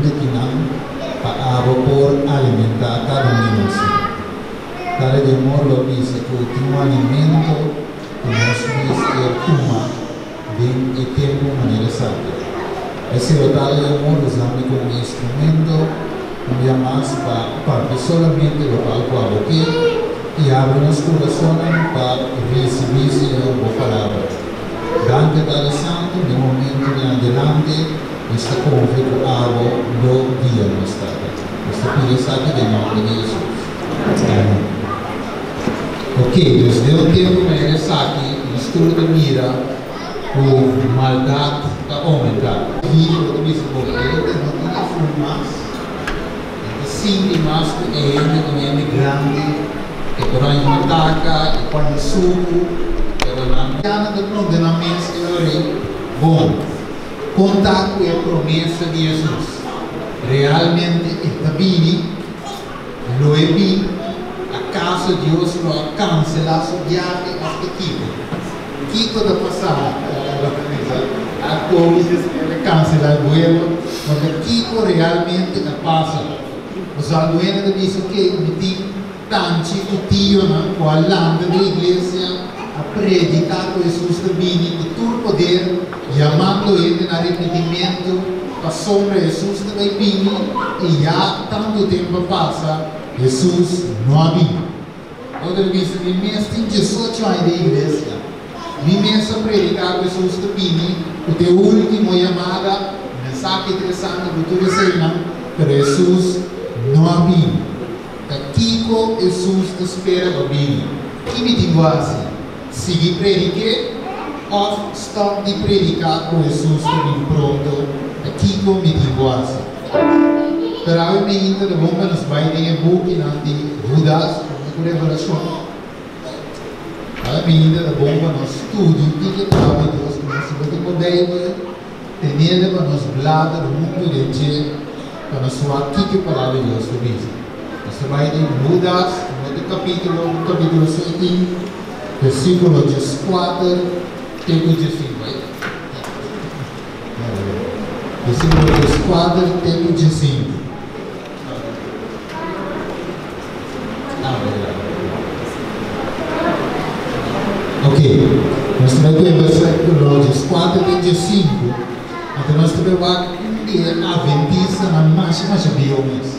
huntu akinan pa abo por alimentá kada un di nos. Tata di amor lo bisa ku tin un alimento ku nos mester tuma den e tempu manera esaki. Esei lo Tata di amor usa mi komo instrumento un bia mas pa papia solamente lokual ku abo ke i abri nos kurasonnan pa risibí, Señor, bo palabra. Danki Tata Santu, den momento di adelante nos ta konfia ku abo lo guia nos, Tata. Nos ta pidi esaki den nòmber di Hesus. Amen. Ok, dus den un tempu manera esaki nos tur ta mira ku maldat ta oumentá. Video bo ta bisa bo hende no tin e fun mas, e ta sinti mas ku e hende ta un hende grandi, e por haña un ataka, e por haña suku, pero nan ya nan ta pregunta nan mes e ora ei, bon, kon ta ku e promesa di Hesus? Realmente e ta bini? Lo e bin? Akaso Dios lo a kanselá su biahe òf ta kiko? Kiko ta pasá? Lo ta bisa, A kobi despues a kanselá e buelo, pasobra kiko realmente a pasa? Pasobra algun hende ta bisa, Oke, mi tin tanchi ku tionan ku a lanta den iglesia, a prediká ku Hesus ta bini ku tur poder, yamando hende na arepentimentu, pasobra Hesus ta bai bini, i ya tantu tempu a pasa, Hesus no a bini. Otro ta bisa, Mi mes tin diesocho aña den iglesia. Mi mes a prediká ku Hesus ta bini ku ta e último yamada, mensahe interesante ku tur eseinan, pero Hesus no a bini. Ta kiko Hesus ta spera pa bini? Ki mi tin ku hasi? Sigui predik'é òf stòp di prediká ku Hesus ta bin pronto? Ta kiko mi tin ku hasi? Pero awe mainta ta bon pa nos bai den e bukinan di Hudas promé ku Revelashon. Awe mainta ta bon pa nos studia un tiki e Palabra di Dios ku nos si bo tin bo Beibel, tenele pa nos blader huntu den dje pa nos wak kiko e Palabra di Dios ta bisa. Nos ta bai den Hudas, un otro kapítulo, un kapítulo so e tin, versíkulo dieskuater te ku diesinku. Versíkulo dieskuater te ku diesinku. Ok, nos ta bai ku e versíkulo dieskuater te diesinku, anto nos ta bai wak un di e atventistanan masha masha bieu mes.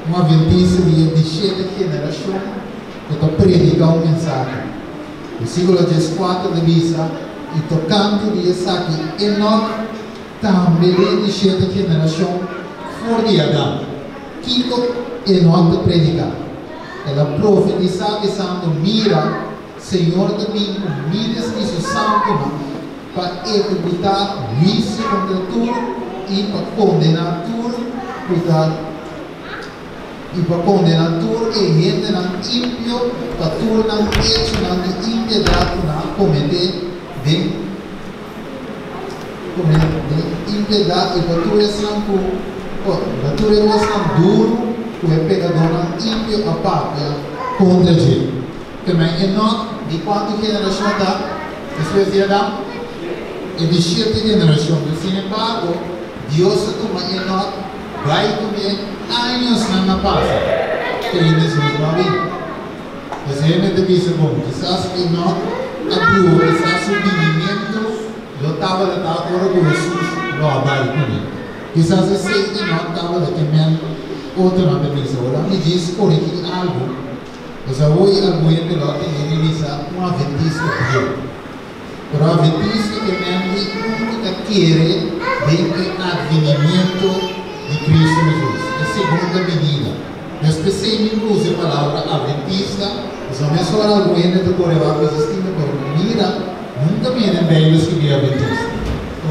Un atventista di e dishete generashon ku ta prediká un mensahe. Versíkulo dieskuater ta bisa, I tokante di esaki Enok tambe den dishete generashon for di Adam. Kiko Enok ta prediká? El a profetisá bisando, Mira, Señor ta bin ku míles di su santunan pa ehekutá huisio kontra tur i pa kondená tur ku ta i pa kondená tur e hendenan impio pa tur nan echonan di impiedat ku nan a kometé den den impiedat i pa tur esnan ku pa tur e kosnan duru ku e pekadónan impio a papia kontra dje. Kemey Enok di kuantu generashon ta despues di Adam? E di shete generashon. Pero sin embargo, Dios a tuma Enok bai kuné añosnan a pasa te ainda Hesus no a bini. Pues hende ta bisa, Bon, kisas Enok a dura, kisas su binimentu lo tabata ta ora ku Hesus lo a bai kuné. Kisas esei Enok tabata ke men. Otronan ta bisa, Ora mi djis korigí algu, Nos a oí algun hende lo a tene mi bisa un adventista bieu. Pero adventista ke men di un ku ta kere den e advenimiento di Cristo Jesus, e segunda binida. Nos p'esei mi usa e palabra adventista, pasobra mesora algun hende ta kore wak bisa stima, pero mira, nunka mi hende den Beibel skibí adventista.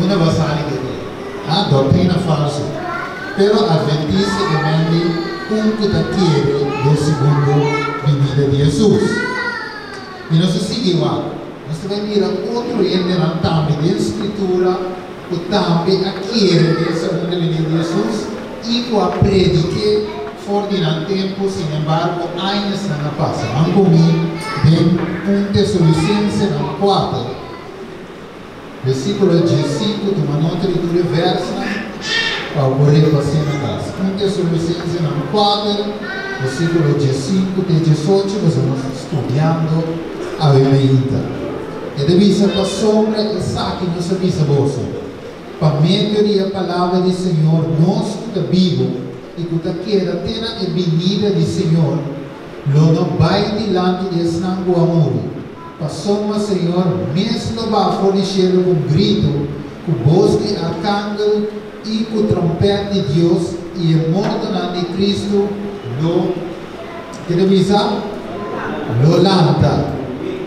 Unda bo a sali ku e? Ha, doctrina falso. Pero adventista ke men di un ku ta kere den segundo binida di Hesus. I nos ta sigui wak. Nos ta bai mira otro hendenan tambe den Skritura ku tambe a kere den segundo binida di Hesus i ku a predik'é for di nan tempu, sinembargo añasnan a pasa. Nan komi den un Tesalonisensenan kuater. Versíkulo diesinku, tuma nota di tur e vèrsnan. Pa bo repas'é na kas. 1 Tesalonicensenan 4, versíkulo 15 te 18, pasobra nos ta studiando awe mainta. E ta bisa, Pasobra esaki nos a bisa boso, pa medio di e palabra di Señor, nos ku ta bibu i ku ta keda te na e binida di Señor, lo no bai dilanti di esnan ku a muri. Pasobra Señor mes lo baha for di shelu ku un gritu, ku bos di arkangel i ku trompèt di Dios, i e mortonan di Kristu lo, ke ta bisa? Lo lanta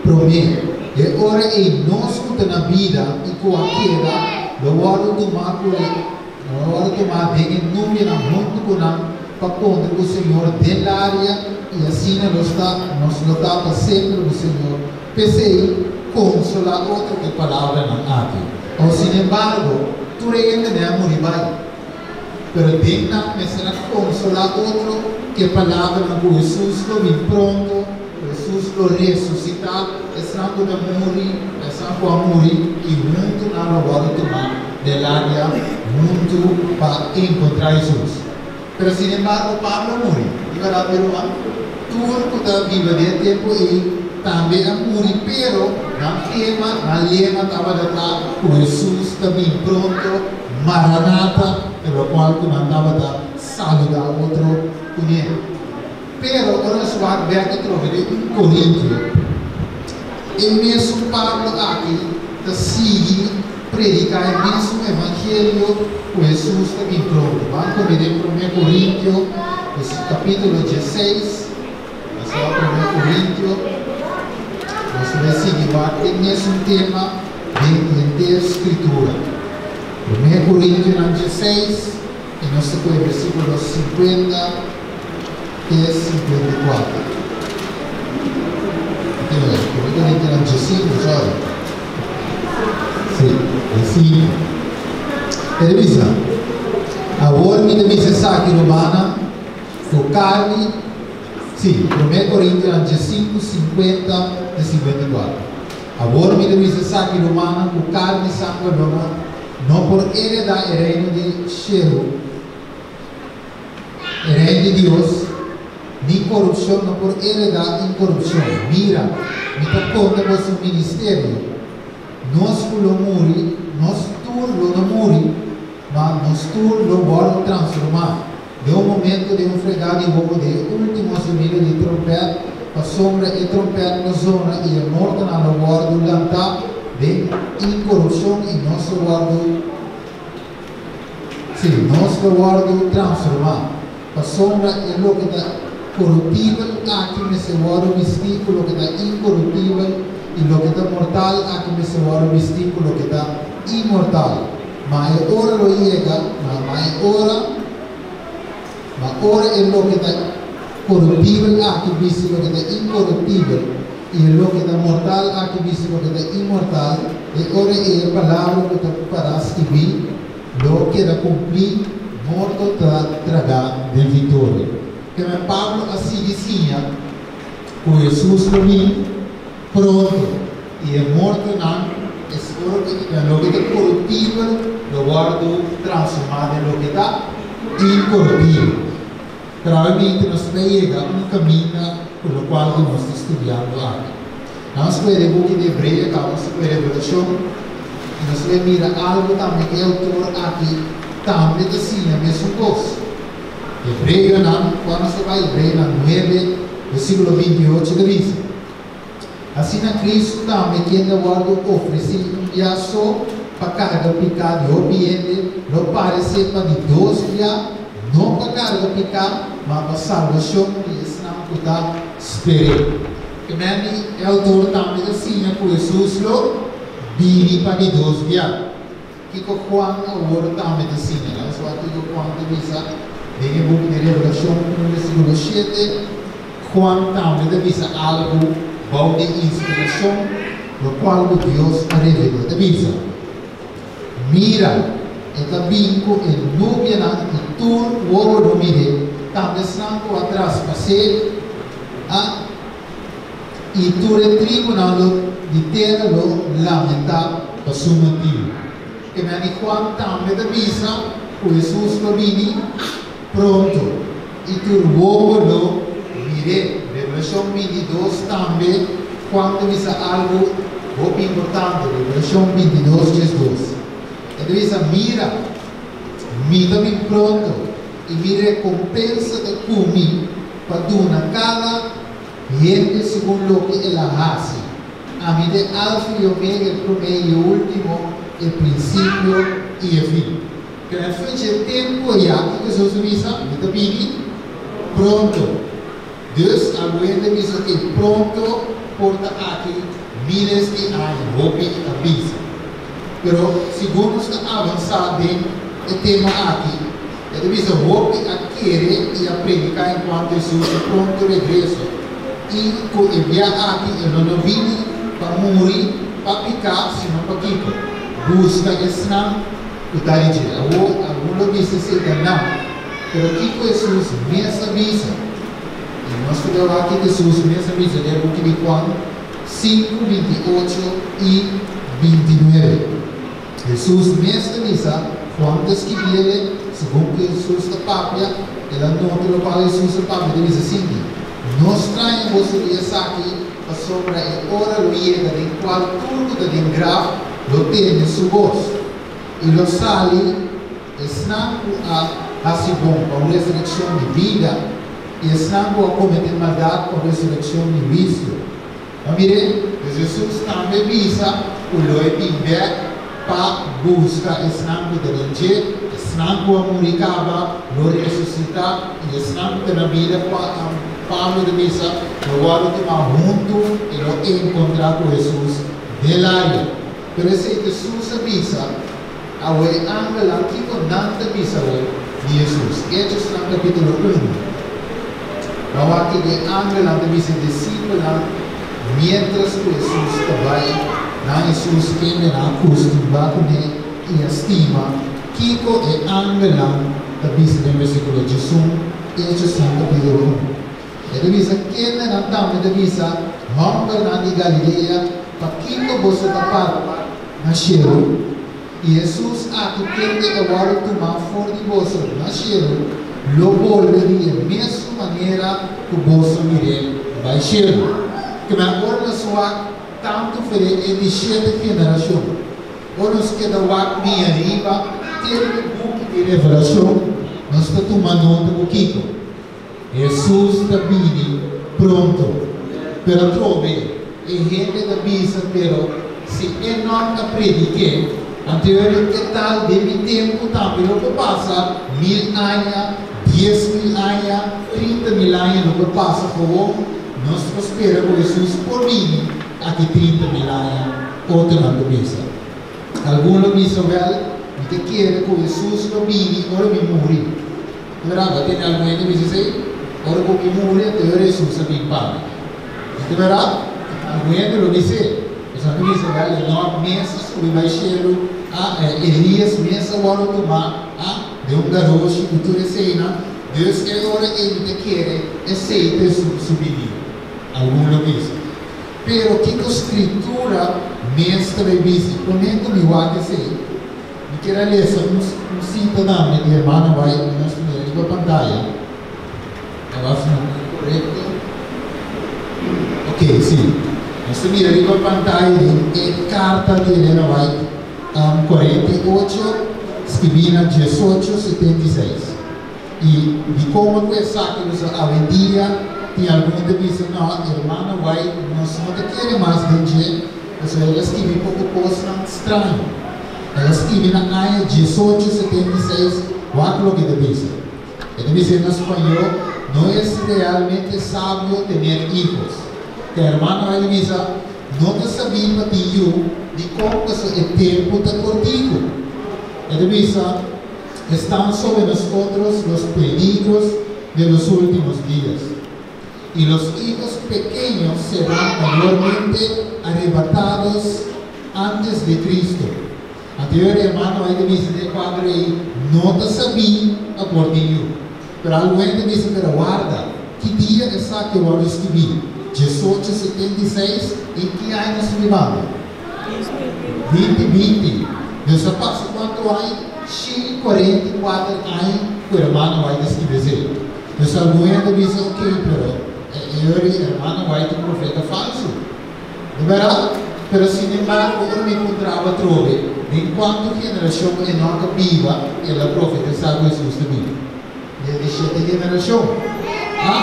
promé. E ora ei nos ku ta na bida i ku a keda lo wòrdu tumá ku e lo wòrdu tumá den e nubianan huntu ku nan pa kontra ku Señor den laria, i asina nos ta nos lo ta pa semper ku Señor. P'esei, konsolá otro ku e palabranan aki. O Sinembargo, tur e hendenan a muri bai. Pero den nan mester a konsolá otro ku e palabranan ku Hesus lo bin pronto, ku Hesus lo resusitá esnan ku ta muri, esnan ku a muri, i huntu nan lo wòrdu tumá den laria huntu pa enkontrá Hesus. Pero sinembargo Pablo a muri, di berdad mi ruman, tur ku ta biba den e tempu ei tambe a muri, pero nan tema, nan lema tabata ta ku Hesus ta bin pronto, Maranata, e lokual ku nan tabata saluda otro kuné. Pero ora nos wak bek atrobe den un Korintio, e mesun Pablo aki ta sigui prediká e mesun evangelio ku Hesus ta bin pronto. Ban kome den Promé Korintio, kapítulo dieseis. Nos ta wak Promé Korintio, nos ta bai sigui wak e mesun tema den henter Skritura. Promé Korintionan dieseis. I nos ta kohe versíkulo 50 te 54. Anyway, Promé Korintionan 15, sorry. Sí, 15. E ta bisa, Awor mi ta bisa esaki, rumannan, ku karni, sí, Promé Korintionan 15, 50 te 54. Awor mi ta bisa esaki, rumannan, ku karni i sanger lo no No por heredá e reino di shelu, e reino di Dios, ni korupshon no por heredá inkorupshon. Mira, mi ta konta boso un ministerio, Nos ku lo muri, nos tur lo no muri, ma nos tur lo wòrdu transformá, den un momento, den un fregá di wowo, den e último zonido di trompèt, pasobra e trompèt lo zona i e mortonan lo wòrdu lantá den inkorupshon i nos lo wòrdu, sí, nos lo wòrdu transformá. Pasobra e loke ta koruptibel aki mester wòrdu bistí ku loke ta inkoruptibel, i loke ta mortal aki mester wòrdu bistí ku loke ta inmortal. Ma e ora lo yega, ma ma e ora, ma ora e loke ta koruptibel aki bisti loke ta inkoruptibel, i e loke ta mortal aki bisti loke ta inmortal, e ora ei e palabra ku ta pará skibí lo keda kumplí, Morto ta tragá den viktoria. Keme Pablo a sigui siña ku Hesus lo bin pronto i e mortonan, es ora ku loke ta koruptibel lo wòrdu transformá den loke ta inkoruptibel. Probablemente nos ta yega un kaminda ku lokual ku nos ta studiando aki. Nos a lei e buki di Hebreo kaba nos a lei Revelashon i nos a mira algu tambe ku e outor aki tambe ta siña mesun kos. Hebreonan, kua nos ta bai? Hebreonan 9, versíkulo 28 ta bisa, Asina Kristu tambe, kende a wòrdu ofresí un bia so pa karga piká di hopi hende, lo paresé pa di dos bia, no pa karga piká, ma pa salbashon di esnan ku ta sper'é. Kemendi e outor tambe ta siña ku Hesus lo bini pa di dos bia. Kiko Juan awor tambe ta siña? Laga nos wak kiko Juan ta bisa den e buki di Revelashon 1 versíkulo 7. Juan tambe ta bisa algu bou di inspirashon, lokual ku Dios a revel'é. E ta bisa, Mira, e ta bin ku e nubianan i tur wowo lo mir'é, tambe esnan ku a traspas'é a i tur e tribunan lo di tera lo lamentá pa su motibu. Ke meni Juan tambe ta bisa. Ku Hesus lo bini pronto i tur wowo lo mir'é. Revelashon 22 tambe Juan ta bisa algu hopi importante. Revelashon 22, 12. E ta bisa, Mira, mi ta bin pronto, i mi rekompensa ta ku mi pa duna kada hende segun loke el a hasi. Ami ta e Alfa i Omega, e promé i e último, e prinsipio i e fin. Kende fecha e tempu ayá ku Hesus a bisa, Mi ta bini pronto. Dus algun hende a bisa ku e pronto por ta aki míles di aña, hopi a bisa. Pero segun nos ta avansá den e tema aki, e ta bisa hopi a kere i a prediká enkuanto Hesus su pronto regreso i ku e bia aki e lo no bini pa muri pa piká sino pa kiko? Buska esnan ku ta di dje. Awor algun lo bisa esei ta nan, pero kiko Hesus mes a bisa? I nos ta wak kiko Hesus mes a bisa den e buki di Juan 5, 28 i 29. Hesus mes ta bisa, Juan ta skibiele, segun ku Hesus ta papia, el a nota lokual Hesus a papia, ta bisa sinti, No straña boso di esaki, pasobra e ora lo yega den kual tur ku ta den graf lo tende su bos, i lo sali esnan ku a hasi bon pa un resurekshon di bida, i esnan ku a kometé maldat pa un resurekshon di huisio. Ma mire, Jesus tambe bisa ku lo e bin bèk pa buska esnan ku ta den dje, esnan ku a muri kaba lo resusitá, i esnan ku ta na bida, kua Pablo ta bisa, lo wòrdu tumá huntu i lo enkontrá ku Jesus den laria. Pero esei Jesus a bisa awe e angelnan, kiko nan ta bisa awe di Jesus? Hechosnan kapítulo unu. Nan wak kiko e angelnan ta bisa e disipelnan miéntras ku Hesus ta bai nan Hesus kende nan a kustumbrá kuné i a stima. Kiko e angelnan ta bisa den versíkulo 11, Hechosnan kapítulo 1? E ta bisa, Kende nan tambe ta bisa, Hòmbernan di Galilea, pakiko boso ta para wak na shelu? I Hesus aki kende a wòrdu tumá for di boso na shelu, lo bolbe di e mesun manera ku boso mir'é bai shelu. Kmen ora nos wak tantu fer'é e di shete generashon, ora nos keda wak mi ariba te riba e buki di Revelashon, nos ta tuma nota ku kiko? Hesus ta bini pronto. Pero atrobe e hende ta bisa, Pero si Enok a predik'é, anto e ora ke tal den mi tempu tambe lo por pasa 1000 aña, 10,000 aña, 30,000 aña lo por pasa gewoon nos por spera ku Hesus por bini aki 30,000 aña, otronan ta bisa. Algun lo bisa, Wèl, mi ta kere ku Hesus lo bini ora mi muri. Mira, bo tene algun hende bisa esei? Ora ku mi muri, anto e ora Hesus a bin pa mi. No ta bèrdat? Algun hende lo bis'é. Pasobra nan ta bisa, Wèl, Enòk mes a subi bai shelu, a Elias mes a wòrdu tumá, a den un garoshi ku tur eseinan. Dus e ora ei mi ta kere esei ta Hesus su bini. Algun lo bisa. Pero kiko Skritura mes ta bai bisa? I promé ku mi wak esei, Mi kier a lesa un un sita tambe di hermana White ku nos mira riba pantaya. Ta wak si no korekto. Ok, si. Nos ta mira riba pantaya den e karta di Elena White, 48, skibí na 1876. I dikon ku esaki nos awendia tin algun ta bisa, No, hermana White, nos no ta kere mas den dje, pasobra el a skibi poko kosnan straño. El a skibi na aña 1876, wak loke e ta bisa. E ta bisa na spañó, No es realmente sabio tener hijos. Te hermana White a bisa, No ta sabí pa tin yu, dikon pasobra e tempu ta kortiku. E ta bisa. Están sobre nosotros los peligros de los últimos días, y los hijos pequeños serán mayormente arrebatados antes de Cristo. Anterior hermano ei ta bisa den e kuadro ei no ta sabí pa por tin yu. Pero algun hende ta bisa, pero warda, ki dia esaki a wòrdu skibí? 1876? En ki aña nos ta bibando? 2020. Nos a pasa kuantu aña? 144 aña ku ruman White a skibi esei. Dus algun hende a bisa, Ok, pero e ruman White ta un profeta falsu. Di bèrdat? Pero sinembargo, ora mi puntraba atrobe den kuantu generashon Enòk a biba, el a profetisá ku Hesus ta bini. Den di shete generashon. A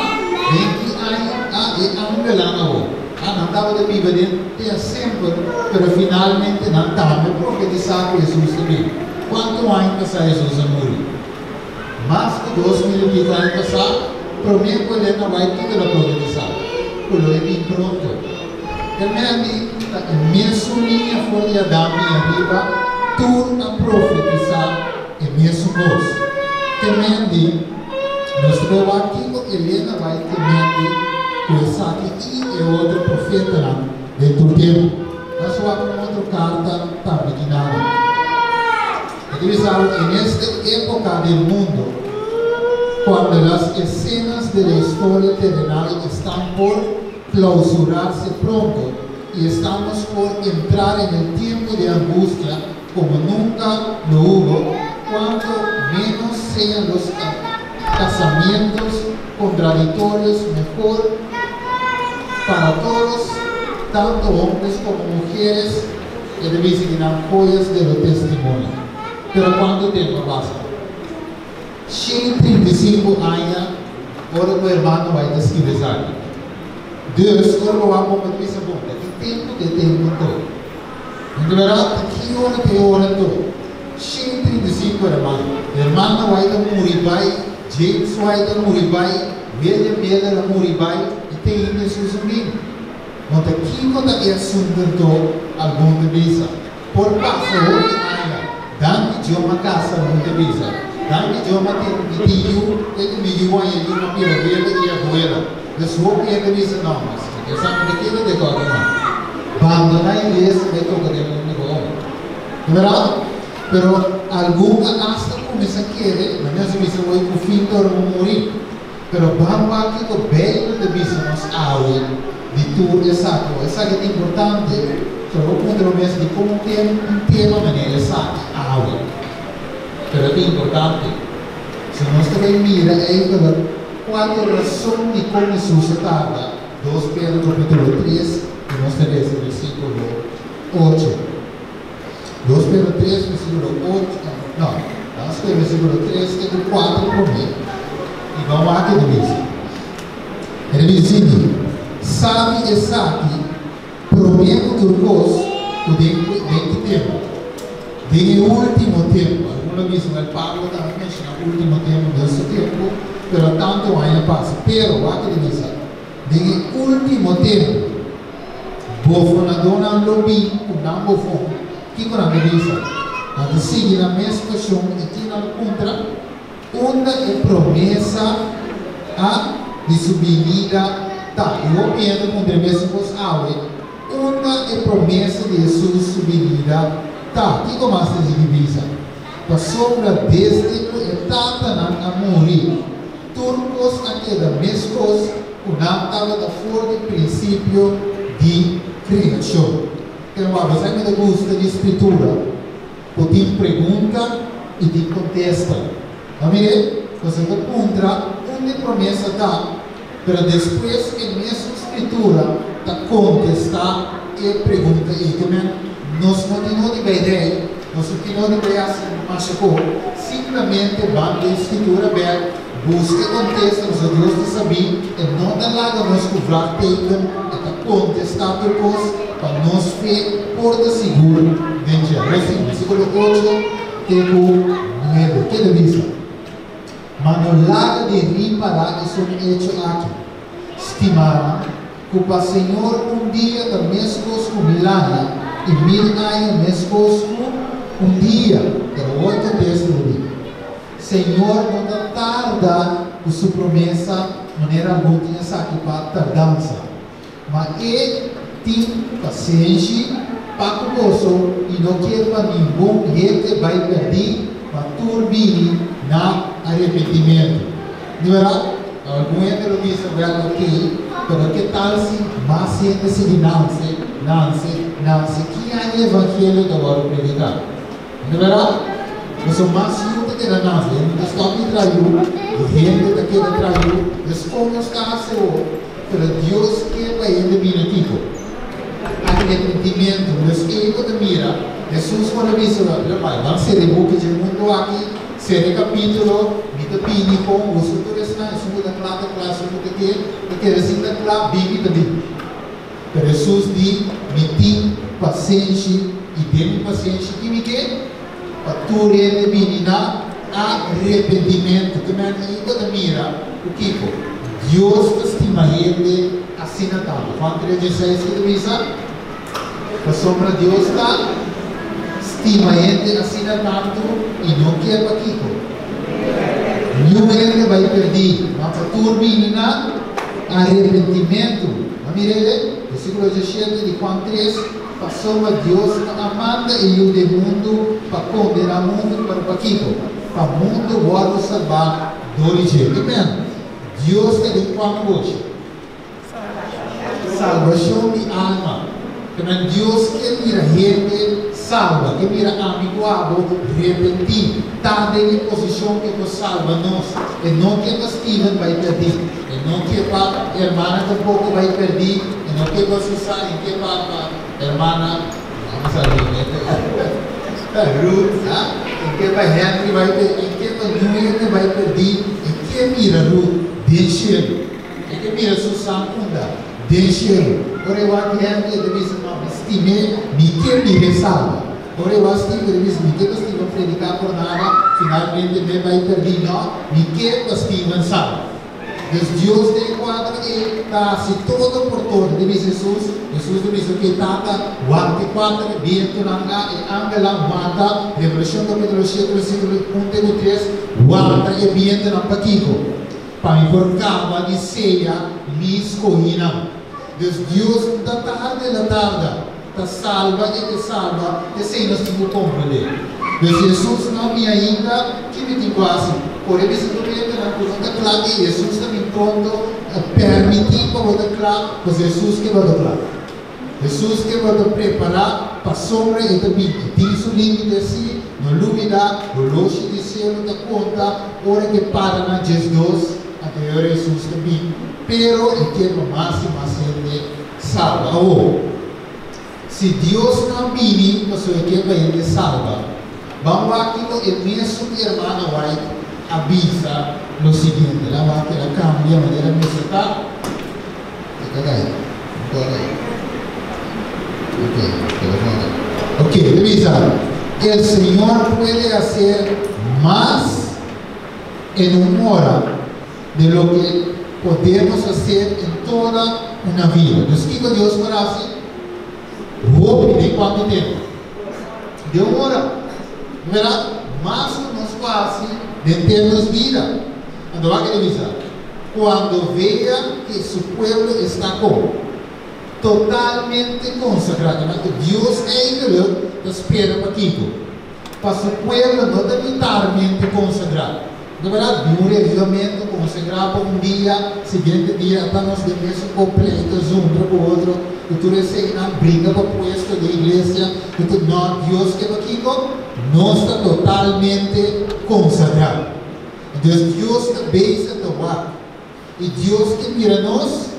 Den ki aña a e angelnan awor? A Nan tabata biba den tea semper, pero finalmente nan tambe profetisá ku Hesus ta bini. Kuantu aña pasá Hesus a muri? Mas ku 2000 i piko aña pasá, promé ku Elena White kiko el a profetisá? Ku lo e bin pronto. E mèndi ta e mesun liña for di Adam i ariba, tur a profetisá e mesun kos. Te mèndi, nos ta bai wak kiko Elena White te mèndi ku esaki i e otro profetanan den tur tempu. Nos wak un otro karta tambe ki nada. E ta bisa bo, En este época del mundo, cuando las escenas de la historia terrenal están por clausurarse pronto y estamos por entrar en el tiempo de angustia como nunca lo hubo, cuanto menos sean los casamientos contradictorios, mejor para todos, tanto hombres como mujeres. E ta bisa di nan joyas de lo testimonio. Pero cuanto tempo a pasa? 135 aña ora cu hermano White a scribi esaki. Dus, ora bo wak bon bo ta bisa, Bon, ta ki tempo ta e tempo anto? No ta berdad? Ta ki ora ta e ora anto? 135 hermano. Hermano White a muri bai, James White a muri bai, William Miller a muri bai, y te ainda Jesus a bin. No ta kiko ta e asuntu anto algun ta bisa. Por pasa hopi aña, danki Dios m'a kasa, algun ta bisa. Danki Dios m'a tin mi tin yu, te ku mi yu haña yu m'a bira wela i abuela. Dus hopi hende ta bisa, no, mas mi ke sa mi ta kere de kòrda no. Bandoná iglesia bai toka den mundu gou. Ta bèrdat? Pero algun a asta kuminsá kere, manera nos a bisa hoy, ku fin ta ora bo muri. Pero ban wak kiko Beibel ta bisa nos awe di tur esaki. Awor esaki ta importante, pero bo puntra bo mes dikon un un tema manera esaki awe. Pero ta importante. Si nos ta bai mira eigenlijk kua ta e rason dikon Hesus a tarda, 2 Pedro kapitulo 3 i nos ta lesa versíkulo 8. 2 Pedro 3 versíkulo 8, no, vamos kohe versíkulo 3 te ku 4 promé i ban wak ke ta bisa. E ta bisa asina, Sabi esaki promé ku tur kos ku den den ki tempu? Den e último tempu. Algun lo bisa, wèl, Pablo tambe a menshoná último tempu den su tempu, pero tantu aña a pasa. Pero, wak ke ta bisa, Den e último tempu, bofonadónan lo bin ku nan bofon. Kiko nan ta bisa? Nan ta sigui nan mes pashon i tin nan puntra, Unda e promesa a di su binida ta? I hopi hende puntra e mesun kos awe, Unda e promesa di Hesus su binida ta? Kiko mas ta sigui bisa? Pasobra desde ku e tatanan a muri, Tur kos a keda meskos ku nan tabata for di prinsipio di kreashon. Pero wak, esaki mi ta gusta di Skritura, ku tin pregunta i tin kontesta. Bo mira? Boso ta puntra unda e promesa ta, pero despues e mesun Skritura ta kontestá e pregunta ei. Ke men, nos no tin nodi bai rei, nos no tin nodi bai hasi masha ko. Simplemente ban den Skritura bek, buska e kontesta, pasobra Dios ta sabí, e no ta laga nos ku vraagteken, e ta kontestá tur kos pa nos fe por ta sigur den dje. Awor sí, versíkulo 8 te ku 9, ke ta bisa? Ma no laga di ripará esun echo aki, stimánan, ku pa Señor un dia ta meskos ku 1000 aña, i 1000 aña meskos ku un dia. Pero awor ta destruí. Señor no ta tarda ku su promesa manera algun tin esaki pa tardansa, ma e tin pasenshi pa ku boso i no kier pa ningun hende bai pèrdí, ma tur bini na arepentimentu. Di bèrdat, algun hende lo bisa, Wèl, okey, pero ke tal si mas hende sigui nanse, nanse, nanse? Ki aña e evangelio ta wòrdu prediká? Di bèrdat? Paso mas yu ta keda nase, hende ta stòp di traha yu, i hende ta keda traha yu. Dus kon nos ta hasi awor? Pero Dios ke pa hende bini kiko? Arepentimentu. Dus ei bo ta mira, Hesus por a bisa, Lo bai, ban sera e buki dje mundu aki, sera e kapítulo, mi ta bini kon boso tur esnan, esun ku ta kla ta kla, esun ku ta ke ta keda sin ta kla, bin mi ta bin. Pero Hesus di, Mi tin pasenshi, i den mi pasenshi ki mi ke? Pa tur hende bini na arepentimentu. Te men i bo ta mira ku kiko? Dios ta stima hende asina tantu. Juan tres dieseis ki ta bisa? Pasobra Dios ta stima hende asina tantu i no kier pa kiko? Niun hende bai perdí, ma pa tur bini na arepentimentu. Bo a mira e versíkulo 17 di Juan tres, Pasobra Dios no a manda e Yu den mundu pa kondená mundu, pero pa kiko? Pa mundu wòrdu salbá dor di dje. Amen. Dios ta den kua negoshi? Salbashon di alma. Kemen Dios ke mira hende salba, ke mira ami ku abo repentí, ta den e posishon ke por salba nos. E no ke pa Steven bai pèrdí, e no ke pa hermana tampoko bai pèrdí, e no ke pa Susan, e ke pa pa hermana, vamos a ver, Ruth, ah, e ke pa Henry bai pèrdí, e ke pa niun hende bai pèrdí, e ke mira Ruth den shelu. E ke mira su san unda? Den shelu. Ora e wak hende e ta bisa, No, mi stim'é, mi ke mir'é salba. Ora e wak Steven e ta bisa, Mi ke pa Steven prediká por nada, finalmente m'e bai pèrdí. No, mi ke pa Steven salba. Dus Dios den e kuadro ei ta hasi todo por todo. Ta bisa Hesus, Hesus ta bisa, Oke, Tata, wak e kuater e bientunan a, e angelnan wanta, Revelashon kapitulo shete versíkulo un te ku tres, wanta e bientunan. Pakiko? Pa mi por kaba di seya mi skohinan. Dus Dios no ta tarda, el a tarda. Ta salba e ke salba, esei nos tin ku komprendé. Dus Hesus no bin ainda, ki mi tin ku hasi? Por e bisa tur hendenan ku no ta kla ei, Hesus ta bin pronto, permití pa bo ta kla, pasobra Hesus ke bo ta kla. Hesus ke bo ta prepará pasobra e ta bin. E tin su límite sí, no lubidá, holoshi di sielu ta konta ora ke para na 12, anto e ora Hesus ta bin. Pero e ke pa mas i mas hende salba. Awor, si Dios no a bini pasobra e ke pa hende salba, ban wak kiko e mesun hermana White a bisa lo siguiente. Laga wak el a kambia manera mester ta. Ok, bisa, el Señor puede hacer más en un hora de lo que podemos hacer en toda una vida. Dus kiko Dios por hasi? Hopi den kuantu tempu? Den un ora. Bèrdat? Mas ku nos por hasi den ter nos bida. Anto wak e ta bisa, Cuando vea que su pueblo está con totalmente consagrado. Nan ku Dios eigenlijk ta spera pa kiko? Pa su pueblo no ta mitarmente consagrá. No berdad? Bin un revivamento, consagrá pa un dia, siguiente dia ata nos den mesun completo, zundra ku otro, ku tur eseinan, bringa pa puesto den iglesia, ku tur, no, Dios ke pa kiko? Nos ta totalmente consagrá. Entonces Dios ta bezig ta wak i Dios ke mira nos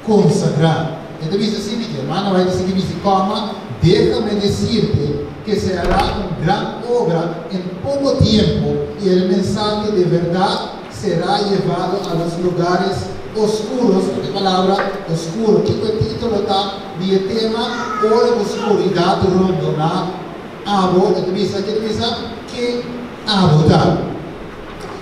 konsagrá. E ta bisa así, Mi hermano bai ta sigui bisa, kòma, déjame decirte que se hará un gran obra en poco tiempo y el mensahe de verdad será llevado a los lugares oscuros, e palabra oscuro, kiko e título ta di e tema? Ora ku skuridat rondoná abo, e ta bisa, ke ta bisa? Ke abo ta.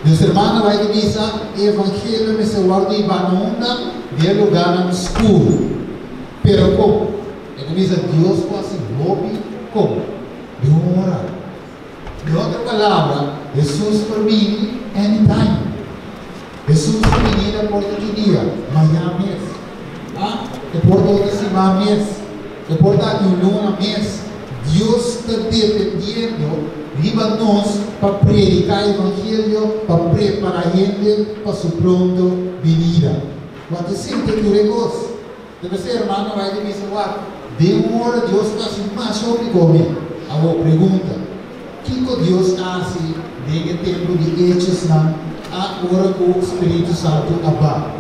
Nos hermano bai ta bisa, E evangelio mester wòrdu hibá na unda? Den e lugánan skur. Pero kon? E ta bisa, Dios por hasi hopi kon? Den un ora. Den otro palabra, Hesus por bini anytime. Hesus su binida por ta ki dia? Mañan mes. Ah, e por ta otro siman mes. E por ta aki un luna mes. Dios ta dependiendo riba nos pa prediká evangelio, pa prepará hende pa su pronto binida. Wak ta sinti tur e kos. Ta p'esei hermano bai ta bisa, Wak, den un ora Dios ta hasi masha hopi komi. Awor, pregunta. Kiko Dios a hasi den e tempu di Echosnan a ora ku Spiritu Santu a baha?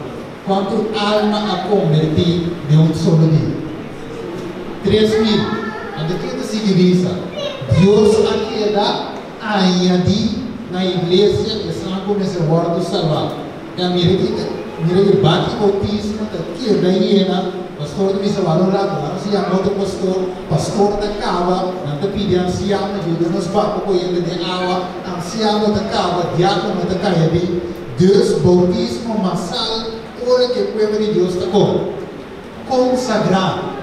Kuantu alma a kombertí den un solo dia? 3000. Anto ke ta sigui bisa? Dios a keda añadí na iglesia esnan ku mester wòrdu salbá. Ya mira ki mira e baki boutismo ta keda yena, pastor ta bisa wak un rato, laga nos yama otro pastor, pastor ta kaba, nan ta pidi ansiano yuda nos baka koyente den awa, ansiano ta kaba, diakono ta kai aden. Dus boutismo masal ora ku e pueblo di Dios ta kon konsagrá.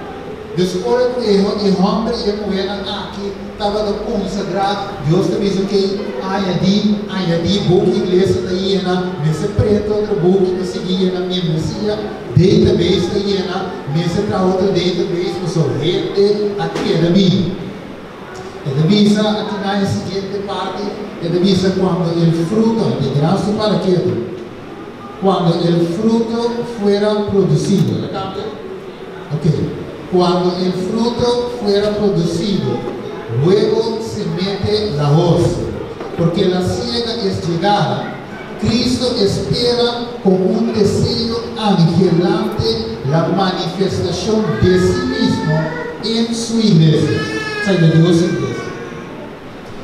Dus ora ku e e hòmber i e muhénan aki tabata konsagrá, Dios ta bisa, Okey, añadí, añadí, buki iglesia ta yena, mester prenta otro buki pa sigui yena membresia, database ta yena, mester traha otro database pasobra hende a keda bini. E ta bisa aki na e siguiente parti, e ta bisa cuando el fruto, e gran su para ketu, cuando el fruto fuera producido, el a cambia? Ok, cuando el fruto fuera producido, luego se mete la hoz, porque la siega es llegada, Cristo espera con un deseo anhelante la manifestacion de sí mismo en su iglesia. Esaki ta Dios su iglesia.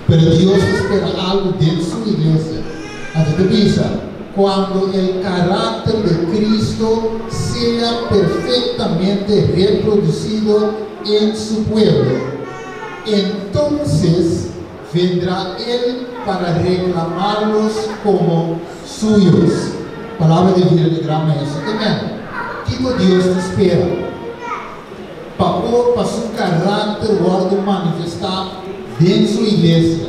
Pero Dios ta spera algo den su iglesia. Anto ta bisa, Cuando el carácter de Cristo sea perfectamente reproducido en su pueblo, entonces Vendrá El para reclamarlos como suyos. Palabra di vida di Gran Maestro. Te men, kiko Dios ta spera? Pa por pa Su carácter wordo manifestá den Su iglesia.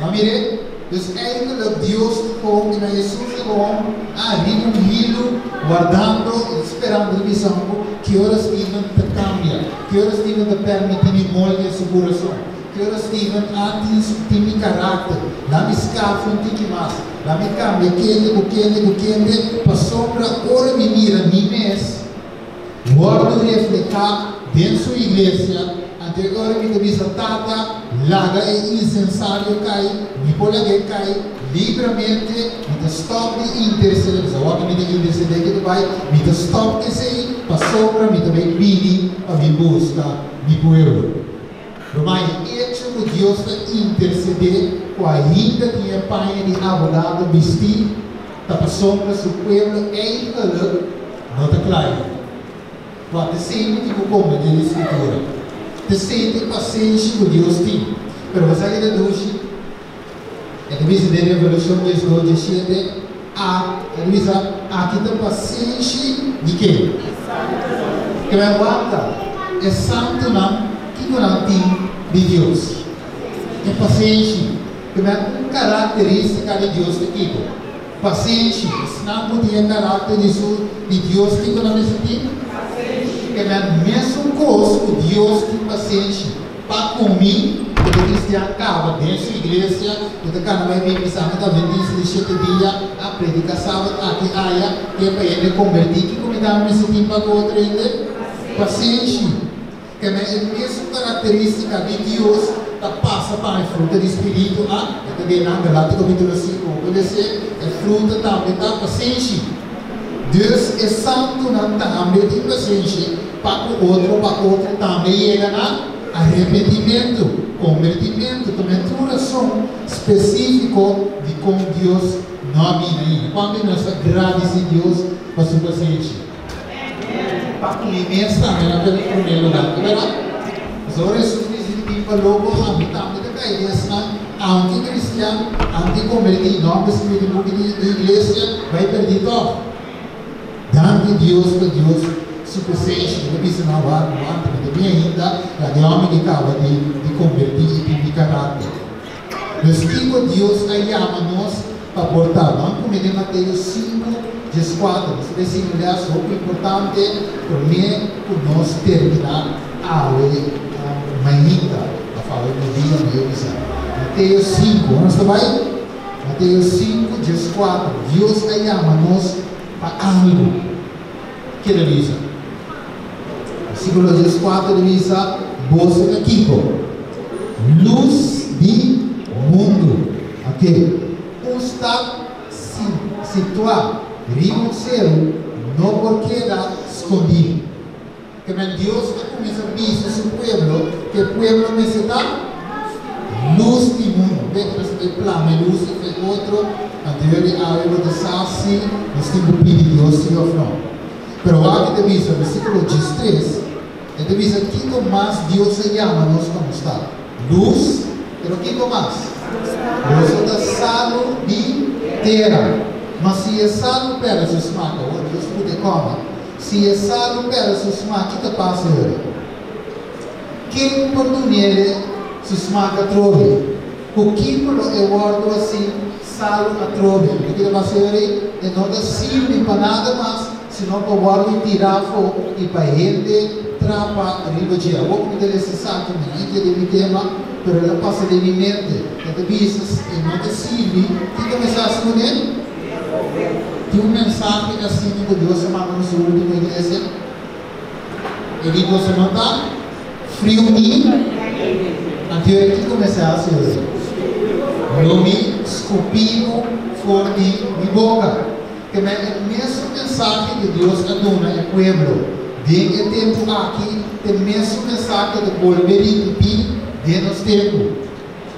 No mir'é? Dus eigenlijk Dios ta gewoon di na Hesus ta gewoon a riba un hilu wardando i sperando di bisa bo ki ora Steven ta cambia, ki ora Steven ta permiti mi moldia su curason. Ki ora Steven a tin su tin mi karakter, la mi skaf un tiki mas, la mi kambia kende ku kende ku kende, pasobra ora mi mira mi mes wòrdu reflehá den su iglesia, anto e ora mi ta bisa, Tata, laga e insensario kai, mi por lag'é kai libramente, mi ta stòp di intersedé, pasobra awor ku mi ta intersedé ke ta bai, mi ta stòp esei, pasobra mi ta bai bini pa mi buska mi pueblo. Ruma e echo ku Dios ta intersedé ku ainda tin e paña di abogado bistí ta pasobra su pueblo eigenlijk no ta kla ainda. Wak te senti tin ku komprendé di Skritura. Te senti e pasenshi ku Dios tin. Pero bo sa ke ta dushi? E ta bisa den Revelashon 12, 17, A, e ta bisa, Aki ta pasenshi di ken? Ke men wanta e santunan, kiko nan tin di Dios? E pasenshi. Ke men un karakterístika di Dios ta kiko? Pasenshi. Esnan ku tin e karakter di su di Dios, kiko nan mester tin? Ke men mesun kos ku Dios tin pasenshi. Pa ku mi, ku ta kristian kaba den su iglesia, ku ta kana bai bin bisa mi ta adventista di shete dia, a predika sabat aki aya, ke pa hende kombertí. Kiko mi ta mester tin pa ku otro hende? Pasenshi. Keme e mesun karakterístika di Dios ta pasa pa e fruta di spiritu a, e ta den nan Galatio kapítulo 5, bo por lese, e fruta tambe ta pasenshi. Dus e santunan tambe tin pasenshi. Pa ku otro pa otro tambe yega na arepentimentu, kombertimentu. Ta men tur rason spesífiko dikon Dios no a bini ainda. Kuantu di nos ta gradisí Dios pa su pasenshi? Pa ku mi mes tambe na promé lugá, ta bèrdat? Pasobra ora Hesus bisa di bin pa lobo, ami tambe ta kai den esnan, aunke kristian, aunke kombertí, nòmber skibí den buki di iglesia, bai pèrdí tòg. Danki Dios pa Dios su presencia. Mi ta bisa nan wak wanta mi ta bin ainda laga e homber di caba di di converti y tin mi carácter. Dus kico Dios a yama nos pa por ta? Ban cume den Mateo 5, 14. Nos ta bay sigui un les hopi importante prome cu nos termina awe mainta of awe media mi yo bisa. Mateo 5, nos ta bay? Mateo 5, 14. Dios a yama nos pa algu. Ke ta bisa? Versíkulo 14 ta bisa, Boso ta kiko? Lus di Mundu. Ok. Un stat situá riba un seru no por keda skondí. Ke men Dios a kuminsá bisa su pueblo ku e pueblo mester ta lus di mundu. Be ku nos ta plama e lus i fe otro, anterior di awe bo ta sa si nos tin ku pidi Dios si òf no. Pero wak e ta bisa, versíkulo 13, e ta bisa kiko mas Dios a yama nos pa nos ta. Lus, pero kiko mas? Boso ta salu di tera. Ma si e salu pèrdè su smak, awor Dios pudi e kòma, si e salu pèrdè su smak, ki ta pasa ora? Ken por dun'ele su smak atrobe? Ku kiko lo e wòrdu hasi salu atrobe? Lo ke ta pasa ora ei? E no ta sirbi pa nada mas, sino pa wòrdu tirá afó i pa hende trapa riba dje. Awor ku mi ta lesa esaki, mi no entendé mi tema, pero el a pasa den mi mente. E ta bisa, E no ta sirbi. Kiko mi sa hasi kuné? Tin un mensahe asina ku Dios a manda nos último iglesia? E di, Boso no ta friu ni Anto kiko mi sa hasi ora? Lo mi skupí bo for di mi boka. Te men e mesun mensahe ku Dios a duna e pueblo den e tempu aki ta e mesun mensahe ta bolbe ripití den nos tempu.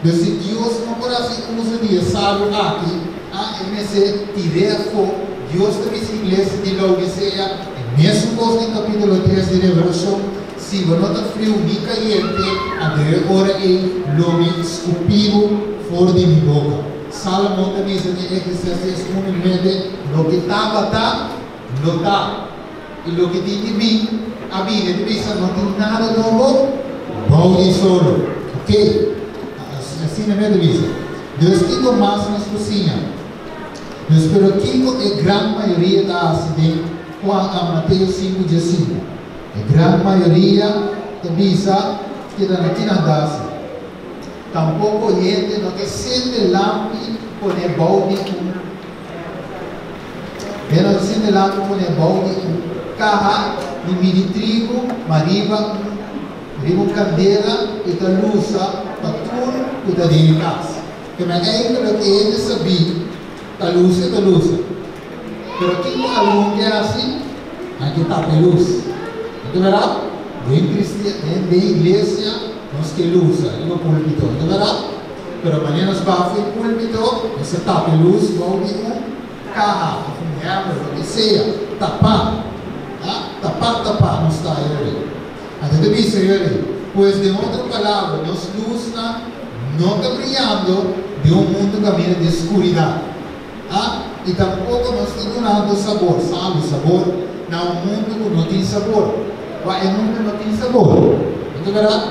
Pero si Dios no por hasi uso di e salu aki, a e mester tir'é afó. Dios ta bisa iglesia di Laodisea e mesun kos den kapítulo 3 di Revelashon, Si bo no ta friu ni kayente, anto e ora ei lo mi skupí bo for di mi boka. Sálomon ta bisa den Eclesiastés 1:9, Loke tabata, lo ta, i loke tin di bin, a bin. E ta bisa, No tin nada nobo bou di solo. Ok, asina mi a ta bisa. Dus kiko mas nos por siña? Dus pero kiko e gran mayoria ta hasi den Juan a Mateo 5:15? E gran mayoria ta bisa keda na kinan ta hasi. Tampoko hende no ta sende lampi pone bou di un Hende no ta sende lampi pone bou di un kaha di midi trigu, ma riba un riba un kandela i ta lusa pa tur ku ta den e kas. Kema eikel loke hende sabí ta lusa e ta lusa. Pero kiko algun ke hasi? Nan ke tapa e lus. No ta bèrdat? Den kristian, den den iglesia nos ke lusa riba pulpito, no ta bèrdat? Pero manera nos baha for e pulpito, nos ta tapa e lus bou di un kaha òf un hèmber, loke sea, tapá. Ah, tapá tapá nos ta ayori. Anto ta bisa ayori, pues den otro palabra, nos lusnan no ta briyando den un mundu kaminda di skuridat. A I tampoko nos ta dunando sabor, salu, sabor, na un mundu ku no tin sabor. Wak e mundu no tin sabor. No ta bèrdat?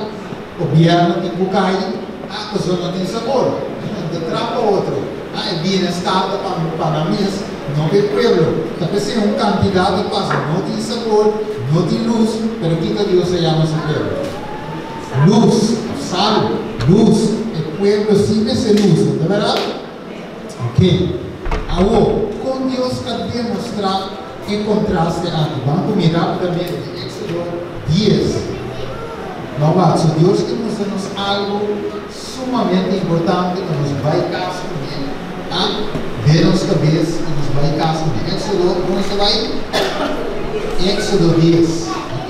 Gobièrnu tin ku kai, a pasobra no tin sabor. Nan ta trapa otro. A E bienestar ta pa pa nan mes, no pa e pueblo. Ta p'esei un kantidat ta pasa, no tin sabor, no tin lus, pero kiko Dios a yama su pueblo? Lus, òf salu, lus. E pueblo sí mester lus, no ta bèrdat? Ok. Awor, kon Dios a demostrá e kontraste aki? Ban ku mi rápidamente Éksodo 10. Ban wak. So Dios ke mustra nos algu sumamente importante pa nos bai kas kuné, a den nos kabes i nos bai kas kuné. Éksodo, kon nos ta bai? Éksodo 10. Ok.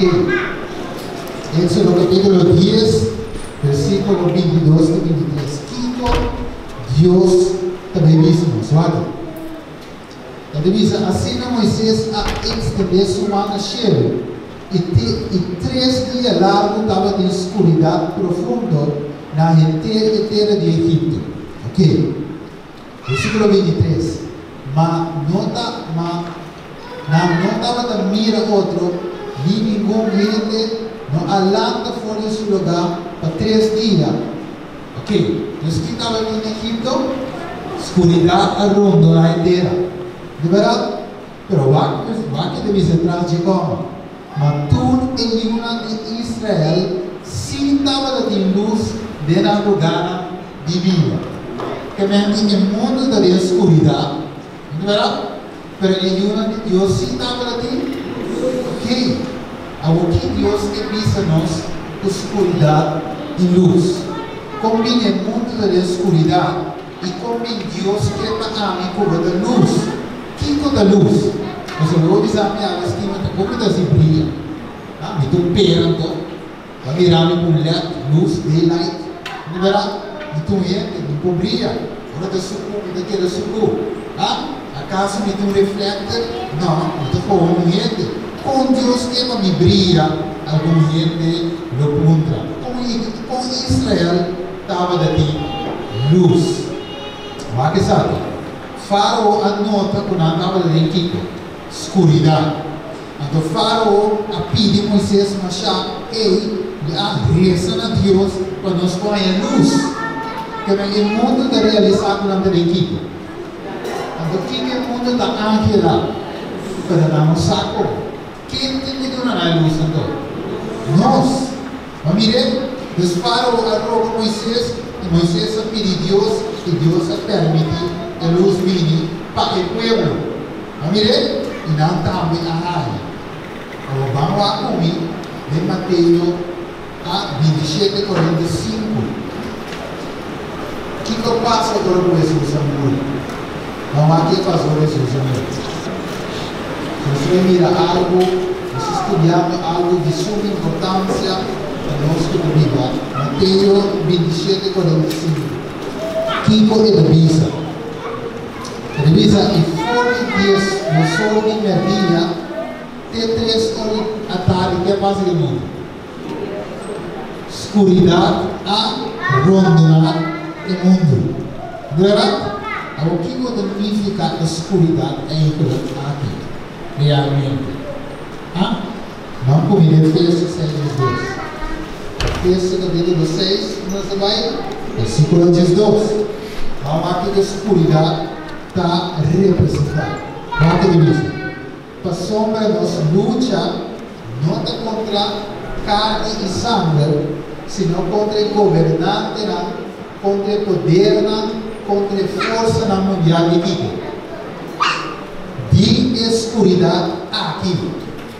Éksodo kapítulo 10, versíkulo 22 te 23. Kiko Dios ta bay bisa nos. Wak. E ta bisa, Asina Moises a extendé su man na shelu, i te i tres dia largu tabatin skuridat profundo na henter e tera di Egipto. Ok. Versíkulo 23, Ma no ta, ma nan no tabata mira otro, ni ningun hende no a lanta for di su lugá pa tres dia. Ok, dus ki tabata den Egipto? Skuridat a rondoná e tera. Di bèrdat? Pero wak wak e ta bisa tras dje kòma. Ma tur e yunan di Israel sí tabata tin lus den nan lugánan di biba. Ke men di e mundu ta den skuridat, di bèrdat? Pero e yunan di Dios sí tabata tin? Ok, awor ki Dios ke bisa nos ku skuridat i lus? Kon bin e mundu ta den skuridat i kon bin Dios ke pa ami ku bo ta lus? Kiko ta lus? Pasobra bo bisa mi awe stima ta kon mi ta hasi bria? Ha? Mi ta un pera anto? Bo a mira mi ku led, lus, daylight? No bèrdat? Mi ta un hende, mi por bria. Ora ta sukú, mi ta keda sukú. Ha? Akaso mi ta un reflector? No, mi ta gewoon un hende. Kon Dios ke pa mi bria? Algun hende lo puntra. Kon Israel tabata tin lus? Wak esaki. Fárao a nota ku nan tabata den kiko? Skuridat. Anto Fárao a pidi Moises mashá, Ey, mi a resa na Dios pa nos por haña lus. Keme e mundu ta realisá ku nan ta den kiko? Anto kiko e mundu ta anhelá? Pero nan no sa kon. Ken tin ku duna nan e lus anto? Nos! Ma mir'é, dus Fárao a roga Moises, i Moises a pidi Dios, i Dios a permití e lus bini pa e pueblo. Ma mir'é, i nan tambe a haña. Awor ban wak ku mi den Mateo a 27, 45. Kiko a pasa ora ku Hesus a muri? Ban wak ke pasa ora Hesus a muri. Nos bai mira algu, nos ta studiando algu di suma importansia pa nos ku ta biba. Mateo 27, 45. Kiko e ta bisa? E ta bisa, I for di dies dos or di mèrdia te tres or di atardi ke a pasa den mundu? Skuridat a rondoná e mundu. Bèrdat? Awor kiko ta nifiká e skuridat eigenlijk aki realmente? Ha? Nan ku mi den Efesio 6 diesdos. Efesio kapítulo 6, nos ta bai versíkulo 12. Ban wak kiko skuridat ta representá. Wak ke ta bisa. Pasobra nos lucha no ta kontra karni i sanger, sino kontra e gobernantenan, kontra e podernan, kontra e forsanan mundial di kiko? Di e skuridat aki.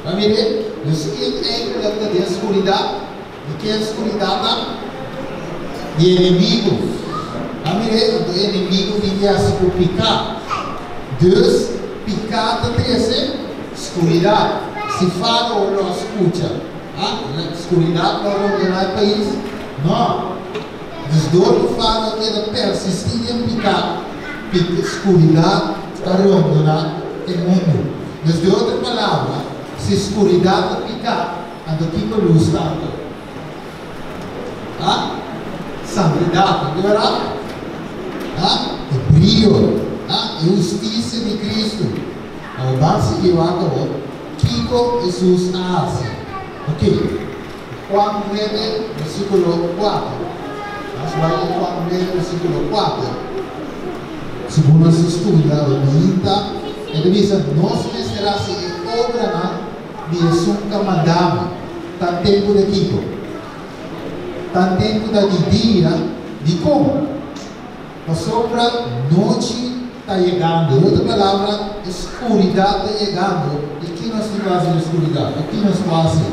Bo a mir'é? Dus ken eigenlik ta den skuridat? Di ken skuridat ta? Di enemigu. Bo a mir'é? Anto e enemigu tin di hasi ku piká. Dus, piká ta trese skuridat. Si Fárao lo a skucha, a skuridat lo a rondoná e pais? Nò. Dus dor ku Fárao a keda persistí den piká, skuridat ta rondoná e mundu. Dus den otro palabra, si skuridat ta piká, anto kiko lus ta anto? Ha? Santidat, no ta bèrdat? Ha? E brio, ha? E hustisia di Kristu. Awor ban sigui wak awor kiko Hesus a hasi. Oke, Juan nuebe versíkulo kuater. Nos bai den Juan nuebe versíkulo kuater. Segun nos ta studia awor mainta, e ta bisa, Nos mester hasi e obranan di esun ku a manda mi. Ta tempu di kiko? Ta tempu ta di dia. Dikon? Pasobra nochi ta yegando. Den otro palabra, e skuridat ta yegando. I ki nos tin ku hasi den skuridat? O ki nos por hasi?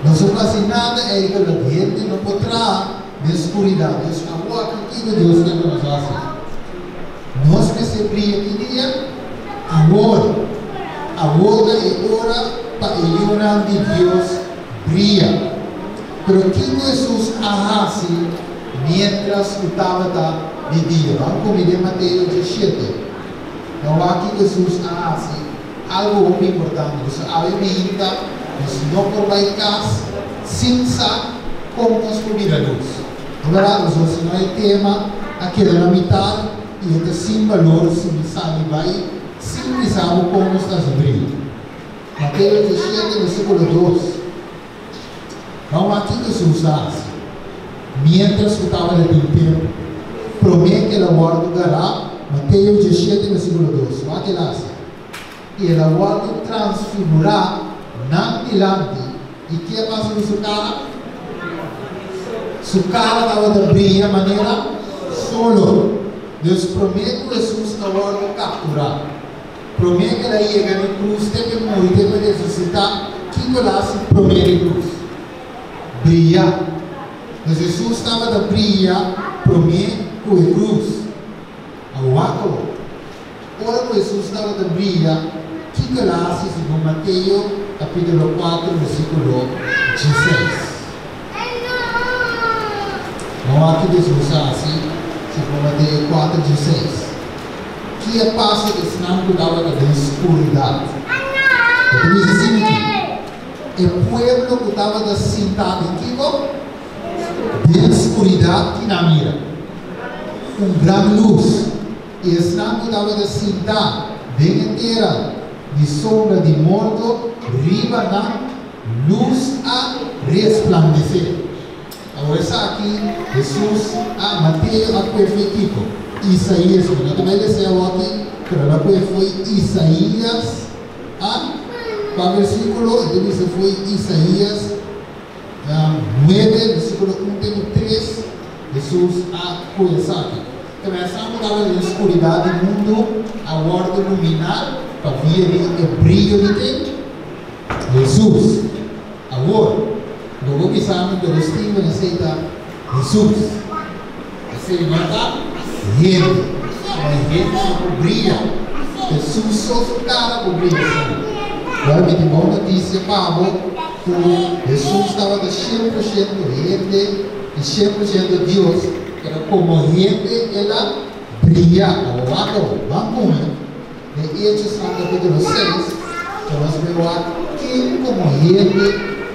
Nos no por hasi nada eigelik. Hende no por traha den skuridat. Dus awor aki kiko Dios ke pa nos hasi? Nos mester bria ki dia? Awor. Awor ta e ora pa e yunan di Dios bria. Pero kiko Hesus a hasi miéntras ku tabata di dia? Ban ku mi den Mateo 17. Nan wak kiko Hesus a hasi, algu hopi importante. Pasobra awe mainta nos no por bai kas sin sa kon nos por bira lus. No bèrdat? Pasobra si no e tema a keda na mitar i e ta sin balor si mi sali bai sin bisa bo kon nos ta hasi bria. Mateo 17 versíkulo 2. Ban wak kiko Hesus a hasi miéntras ku tabata tin tempu promé ku el a wòrdu gará, Mateo 17 versíkulo 2. Wak el a hasi. I el a wòrdu transfigurá nan dilanti, i ke a pasa ku su kara? Su kara tabata bria manera solo. Dus promé ku Hesus a wòrdu kapturá, Promé ku el a yega na e krus te ku e muri te ku e resusitá, kiko el a hasi promé di krus? Bria. Pues Hesus tabata bria promé ku e krus. Wak awor. Ora ku Hesus tabata bria, kiko el a hasi segun Mateo kapítulo 4 versíkulo 16? No wak kiko Hesus a hasi segun Mateo 4, 16. Ki a pasa ku esnan ku tabata den skuridat? E ta bisa asina aki, E pueblo ku tabata sintá den kiko? Den skuridat, ki nan a mira? Un gran lus. I esnan ku tabata sintá den e tera di sombra di morto, riba nan lus a resplandesé. Awor esaki Hesus a Mateo a kue fo'i kiko? Isaías. Mi no ta bai lesa e awor-aki, pero el a kue fo'i Isaías a kua versíkulo? E ta bisa fo'i Isaías 9, versíkulo 1 te ku 3, Hesus a kue esaki. Esnan ku tabata den skuridat di mundu a wòrdu luminá pa via di e briyo di ken? Hesus. Awor, lo bo bisa mi, pero Steven, esei ta Hesus. Esei no ta hende. No e hende no por bria. Hesus so su kara por bria asina. Wèl, mi tin bon notisia pa bo, ku Hesus tabata 100% hende i 100% Dios, pero komo hende el a bria. Awor wak awor, ban pone Den Hechosnan capítulo 6, ta nos bay wak ken como hende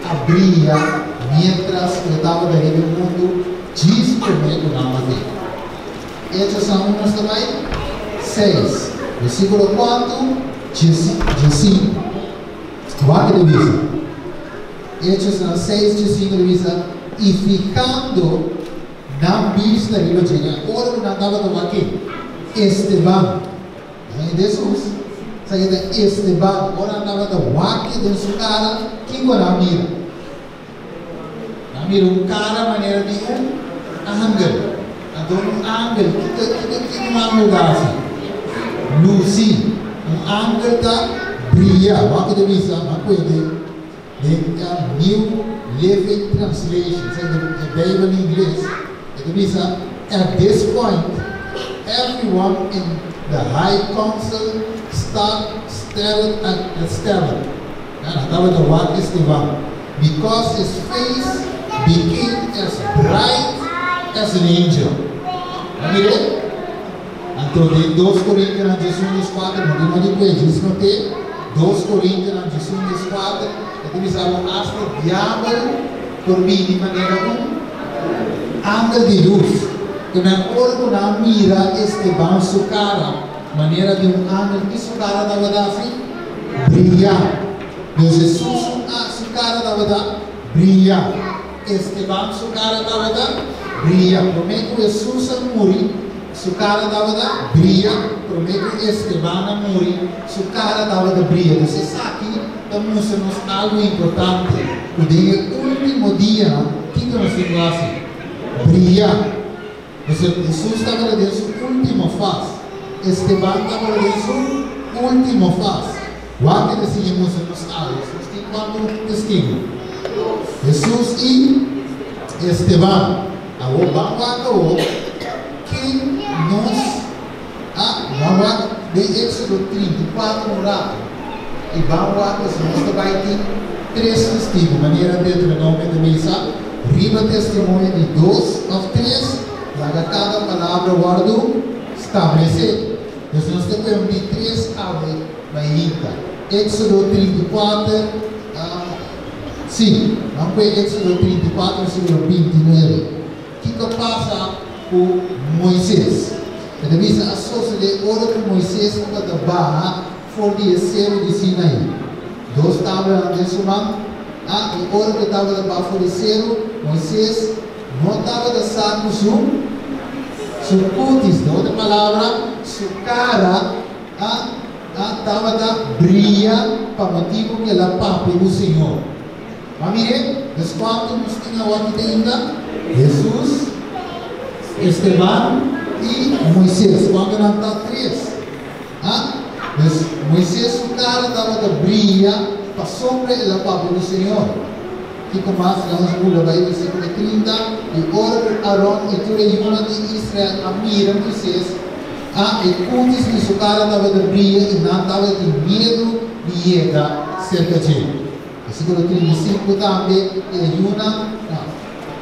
a briya mientras cu e tabata riba e mundu djis prome cu nan mat'é. Hechosnan un nos ta bay? 6, versículo cuantu? 15. Wak e ta bisa. Hechosnan 6, 15 ta bisa, Y fijando nan bista riba dje, ora cu nan tabata wak ken? Esteban. Rei Hesus sa keda Esteban ora nan tabata wak den su kara, kiko nan a mira? Nan a mira un kara manera di un angel. Anto un angel, kiko kiko kiko un angel ta hasi? Lusi. Un angel ta bria. Wak ke ta bisa, nan puede den New Living Translation, esei ta e Beibel na ingles, e ta bisa, At this point, everyone in the high council start stared at Esteban. Nan tabata wak Esteban, because his face became as bright as an angel. Nan mir'é? Anto den 2 Korintionan 11 dies 4, no tin nodi kue djis not'é, 2 Korintionan 11 dies 4, e ta bisa bo asta diabel por bini manera un angel di lus. Te men ora ku nan a mira Esteban su kara manera di un angel, ki su kara tabata hasi? Bria. Dus Hesus su kara tabata bria. Esteban su kara tabata bria. Promé ku Hesus a muri, su kara tabata bria. Promé ku Esteban a muri, su kara tabata bria. Dus esaki ta mustra nos algu importante, ku den e último dianan, kiko nos tin ku hasi? Bria. Pasobra Hesus tabata den su último fas. Esteban tabata den su último fas. Wak e ta siña mustra nos awe. Hesus tin kuantu testigu? Hesus i Esteban. Awor ban wak awor ken nos a ban wak den Éxodo 34 un ratu i ban wak pasobra nos ta bai tin tres testigu manera Deuteronomio ta bisa riba testimonio di dos òf tres laga kada palabra wòrdu stablesé. Pues nos ta kue un di tres awe mainta. Éxodo 34, sí, nan kue Éxodo 34 versíkulo 29. Kiko a pasa ku Moises? E ta bisa, A sosodé ora ku Moises tabata baha for di e seru di Sinaí, dos tablanan den su man, a i ora ku e tabata baha for di seru, Moises no tabata sa ku su su kutis, den otro palabra, su kara a a tabata bria pa motibu ku el a papia ku Señor. Ma mire, des kuantu nos tin awor ki ta inda? Hesus, Esteban i Moises. Kuantu nan ta? Tres. Ha? Pues, Moises su kara tabata bria pasobra el a papia ku Señor. Kiko mas? Nos bula bai versíkulo 30. I ora ku Aron i tur e yunan di Israel a mira Moises, a e kutis di su kara tabata bria i nan tabatin miedu di yega serka dje. Versíkulo 35 tambe, e yunan, no,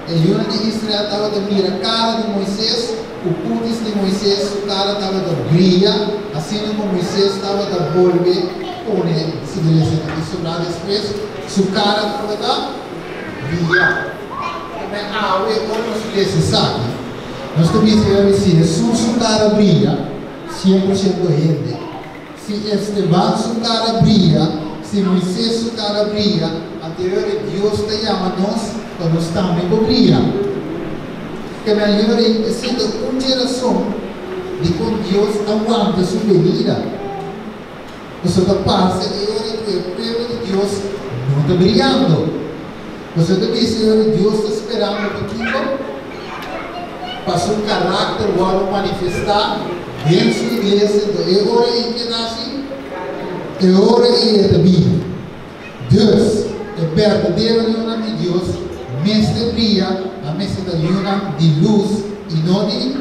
e yunan di Israel tabata mira kara di Moises, ku kutis di Moises su kara tabata bria, asina ku Moises tabata bolbe pone sigui lesa i sobrá despues, su kara tabata bria. Tambe awe ora nos lesa esaki, nos ta bisa yori si Hesus su kara bria, 100% hende. Si Esteban su kara bria, si Moises su kara bria, anto yori Dios ta yama nos pa nos tambe por bria. Keme yori esei ta un dje rason dikon Dios a wanta su benida. Pasobra ta parse e ora ku e pueblo di Dios no ta briando. Pasobra ta bisa e ora Dios ta sperando pa kiko? Pa su karakter wòrdu manifestá den su iglesia. Enton e ora ei ke ta hasi? E ora ei e ta bini. Dus, e berdadero yunan di Dios mester bria, nan mester ta yunan di lus i no di.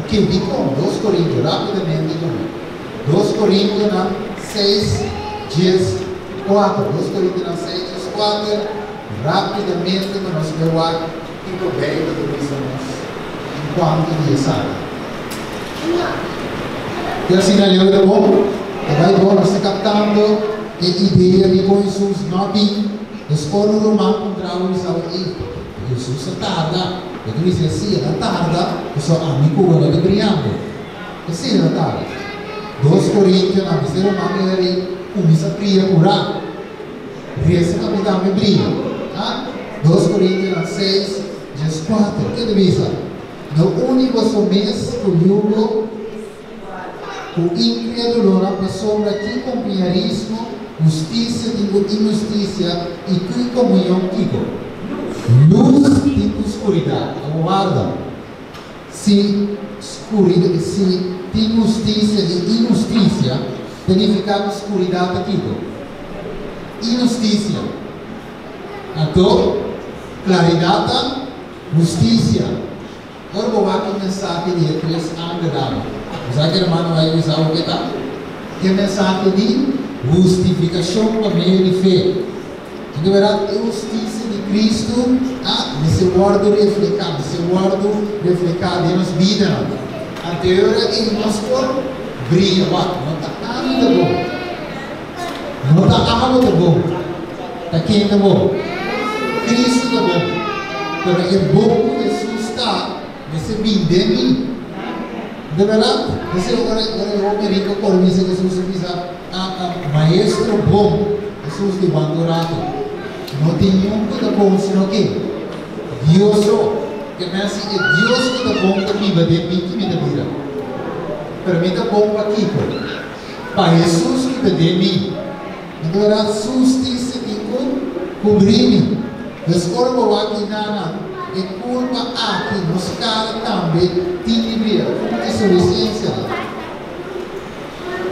Ok, dikon? Dos Korintio, rápidamente tuma. Dos Korintionan 6, 14. Dos Korintionan 6, 14, rápidamente pa nos por wak kiko Beibel ta bisa nos enkuanto di esaki. Te asina leu ta bon? Ta bai bon? Nos ta kaptando e idea dikon Hesus no a bin? Nos ora un ruman puntra bo bisa bo, Ey, Hesus a tarda. Bo ta bisa, Si, el a tarda, pasobra ami ku bo no ta briando. Esei el a tarda. Dos Korintionan bisa e ruman ei kuminsá bria ku rat. Resa pa mi tambe bria. Ha? Dos Korintionan 6, 14. Ke ta bisa? No uni boso mes ku yugo ku inkredulonan, pasobra ki kompiñarismo hustisia tin ku inhustisia, i ki komunion kiko? Lus tin ku skuridat. Awor warda, si si tin hustisia i inhustisia, ta nifiká ku skuridat ta kiko? Inhustisia. Anto, klaridat ta hustisia. Ora bo wak e mensahe di e tres angelnan, bo sa ki hermano a bisa bo ke ta? E mensahe di hustifikashon pa medio di fe. Di bèrdat e hustisia di Kristu a mester wòrdu reflehá, mester wòrdu reflehá den nos bidanan. Anto e ora ei nos por bria. Wak, no ta ami ta bon, no ta abo ta bon, ta ken ta bon? Kristu ta bon. Pero e bon ku Hesus ta mester bin den mi. De bèrdat, mester ora ora e hopi riko kore bisa Hesus a bisa, A, a, Maestro bon, Hesus di wak un rato, No tin niun ku ta bon sino ken? Dios so. Ke men si e Dios ku ta bon ta biba den mi, ki mi ta bira? Pero mi ta bon pa kiko? Pa Hesus ku ta den mi. Mi ta bira susti si tin ku kubri mi. Pues ora bo wak di nana, e kulpa aki nos kara tambe tin di bira. Komo ki su lisensia la?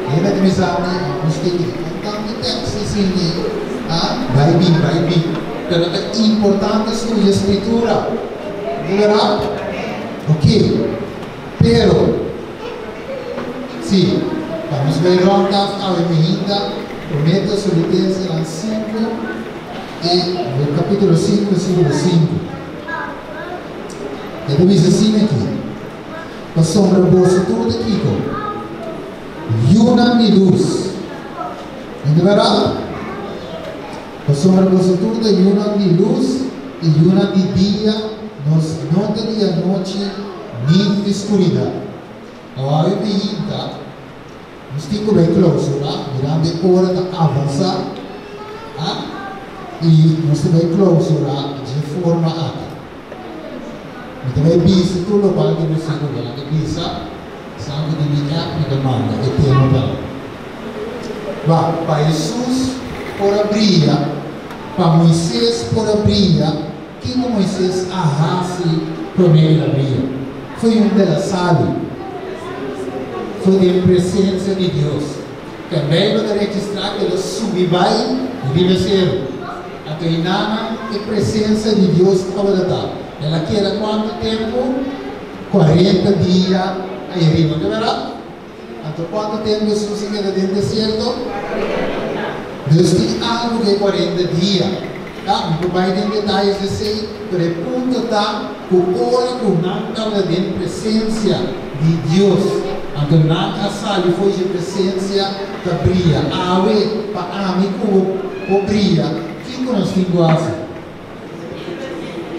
Hende ta bisa mi, nos tin di un tantu tekst di sini, a bai bin, bai bin. Pero ta importante studia Skritura. Di bèrdat? Ok. Pero, sí, pa nos bai rònt af awe mainta, Promé Tesalonicensenan 5 e kapítulo 5 versíkulo 5. E ta bisa asina aki, Pasobra boso tur ta kiko? Yunan di lus. No ta bèrdat? Pasobra boso tur ta yunan di lus i yunan di dia, nos no ta di anochi ni di skuridat. Awe mainta nos tin ku bai klousura, mirando e ora ta avansá, a i nos ta bai klousura dje forma aki. Mi ta bai bisa tur lokual di versíkulo nan ta bisa, esnan ku tin mi app mi ta manda e tema pa nan. Wak, pa Hesus por a bria, pa Moises por a bria, kiko Moises a hasi promé el a bria? Foi un de la salu, foi den presensia di Dios. Te Beibel ta registrá ku el a subi bai riba e seru. Anto einan e presensia di Dios tabata. El a keda kuantu tempu? 40 dia ei riba, no ta bèrdat? Anto kuantu tempu Hesus a keda den desierto? Dios tin algu ku e 40 dia. Ta, mi por bai den detaye di esei, pero e punto ta ku ora ku nan tabata den presensia di Dios, anto nan a sali for di e presensia ta bria. Awe, pa ami ku bo por bria, kiko nos tin ku hasi?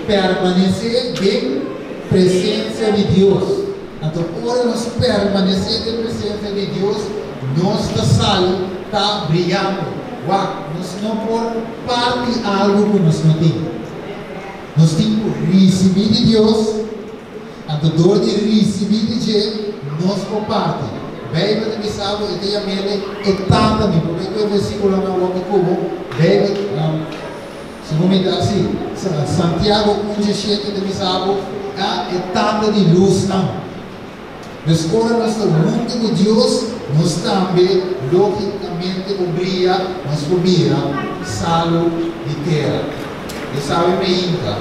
Permanesé den presensia di Dios. Anto ora nos permanesé den presensia di Dios, nos ta sali ta briando. Wak, nos no por parti algu ku nos no tin. Nos tin ku risibí di Dios, anto dor di risibí di dje, nos por parti. Beibel ta bisa bo, e ta yam'el e Tata. Mi por bai ku e versíkulonan awor mi ku bo. Beibel, Si bo mira asi, Santiago un 17 ta bisa bo, A e Tata di lusnan. Dus ora nos ta huntu ku Dios, nos tambe lógikamente por bria, nos por bira salu di tera. E sabe mainta,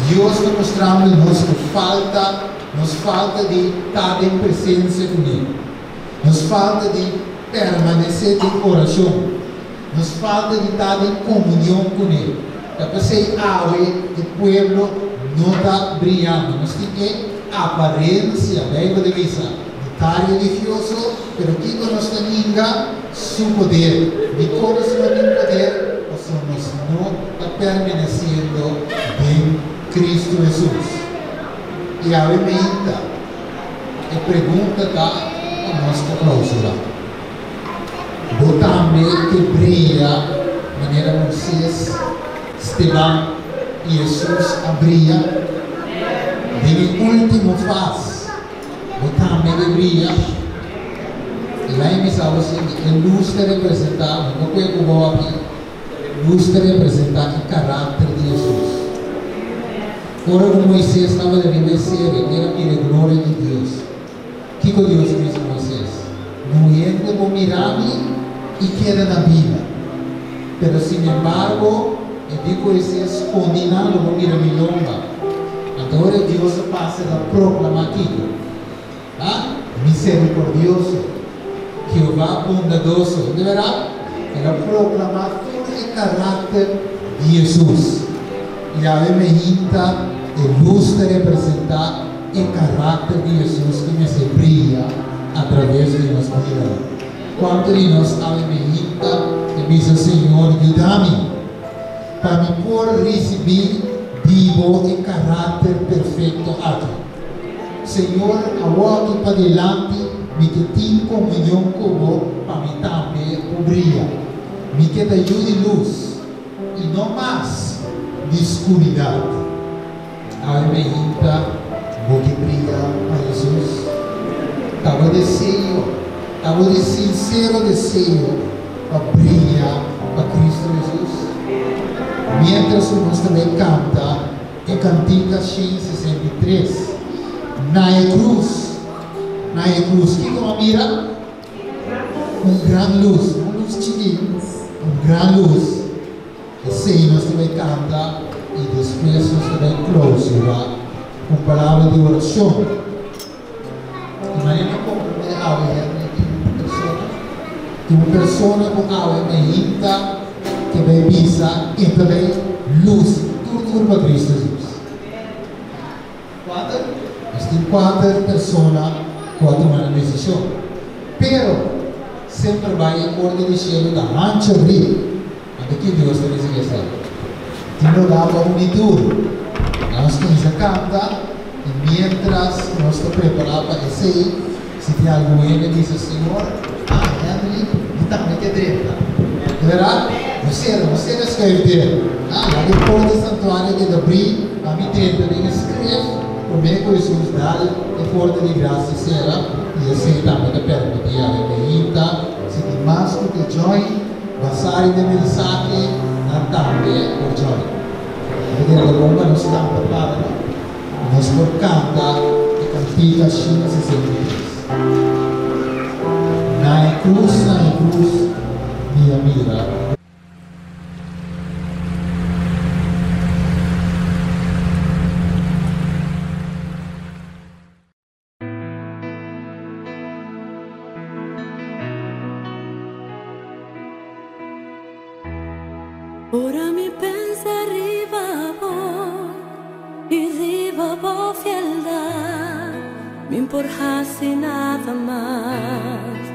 Dios ta mustrando nos ku falta, nos falta di ta den presensia kuné. Nos falta di permanesé den orashon. Nos falta di ta den komunion kuné. Ta p'esei awe e pueblo no ta briando. Nos tin e aparensia, Beibel ta bisa, di ta religioso, pero kiko nos ta ninga? Su poder. Dikon nos no tin poder? Pasobra nos no ta permanesiendo den Kristu Hesus. I awe meinta e pregunta ta pa nos ta klausurá. Bo tambe ke bria manera Moises, Steban i Hesus a bria? Den e último fas, bo tambe ke bria? I laña bisa bo si e lus ta representá, mi no kue ku bo aki, pero e lus ta representá e karakter di Hesus. Ora ku Moises tabata riba e seru, e a mira e gloria di Dios. Kiko Dios a bisa Moises? No hende por mira mi i keda na bida. Pero sinembargo, e di ku Moises, Skondi nan, lo bo mira mi lomba. Anto ora Dios a pasa el a proklamá kiko? Ha? Miserikordioso, Jehová bondadoso. Di bèrdat, el a proklamá tur e karakter di Hesus. I awe meinta e lus ta representá E karakter di Hesus ku mester bria atraves di nos bida. Kuantu di nos awe meinta ta bisa, Señor, yuda mi pa mi por risibí di Bo e karakter perfekto aki. Señor, awoki padilanti mi ke tin komunion ku Bo pa mi tambe por bria. Mi ke ta yu di lus i no mas di skuridat. Awe meinta bo ke bria pa Hesus? Ta bo deseo, ta bo di sinsero deseo pa bria pa Cristo Hesus? Mientras ku nos ta bai kanta e kantika 163, Na e krus, na e krus, kiko bo a mira? Un gran lus, no un lus chikí, un gran lus. Esei nos ta bai kanta i despues nos ta bai klousura ku un palabra di orashon. I manera mi komprondé awe Henry tin un persona, tin un persona ku awe mainta ke bai bisa e ta bai lusi tur tur pa Cristo Jesus. Kuater? Nos tin kuater persona ku a tuma nan desishon. Pero, semper bai e porta di shelu ta hanchu abrí. Anto ki Dios ta bisa esei? Tin lugá pa uni tur. Nos kuminsá kanta i miéntras ku nos ta prepará pa esei, si tin algun hende bisa, Señor, ah, Henry, mi tambe ke drenta. Di bèrdat? No sera, no sera skuif der. Ah, laga e porta di santuario keda abrí pa mi drenta den e skref promé ku Hesus dal e porta di grasia sera, i esei tambe ta permití awe meinta. Si tin mas ku ke join, basá riba e mensahe, nan tambe por join. Bo ta kere ta bon pa nos lanta para, no? Nos por kanta e kantika 163. Na e krus, na e krus, mi a mira. por hasi nada mas.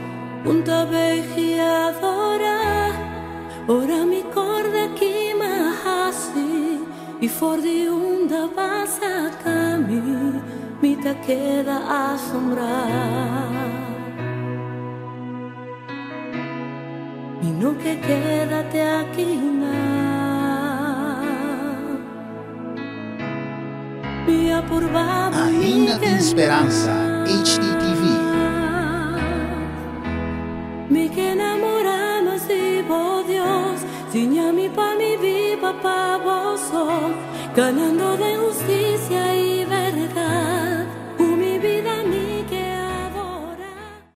Un ta i adorá. Ora mi korda ki m'a hasi i for di unda b'a saka mi, mi ta keda asombrá. Mi no ke keda te aki nan. Mi a purba Ainda tin speransa, HDTV. Mi ke namorá mas di bo, Dios. Siña mi pa mi biba pa bo, kanando den hustisia i